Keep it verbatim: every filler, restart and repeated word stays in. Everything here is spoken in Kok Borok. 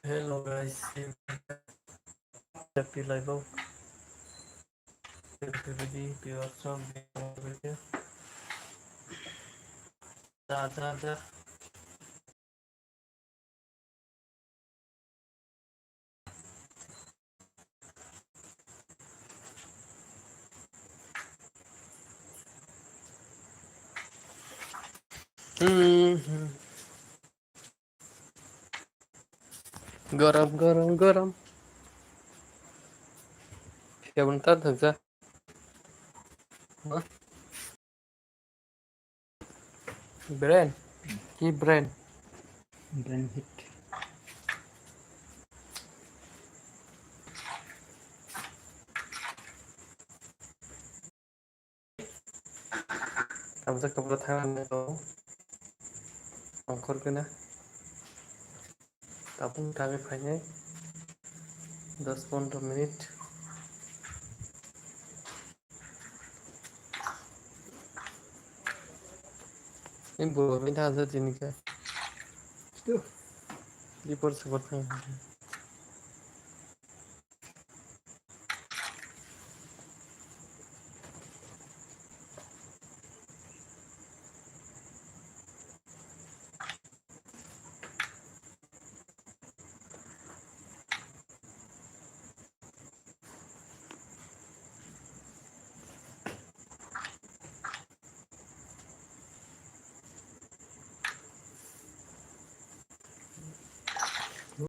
Hello guys, happy live out. Happy video, pure song, video. Da, da, da. Hmm. Garam, garam, garam. Siya bentar saja. Hah? Brand? Ki brand? Brand hit. Tamsa kabla thang nang to. Ongkhor kena. Tabung thangwi phainai. Dos pondro minute. Ini boro ni thang sa tini khe. Tuh. Di por support khe.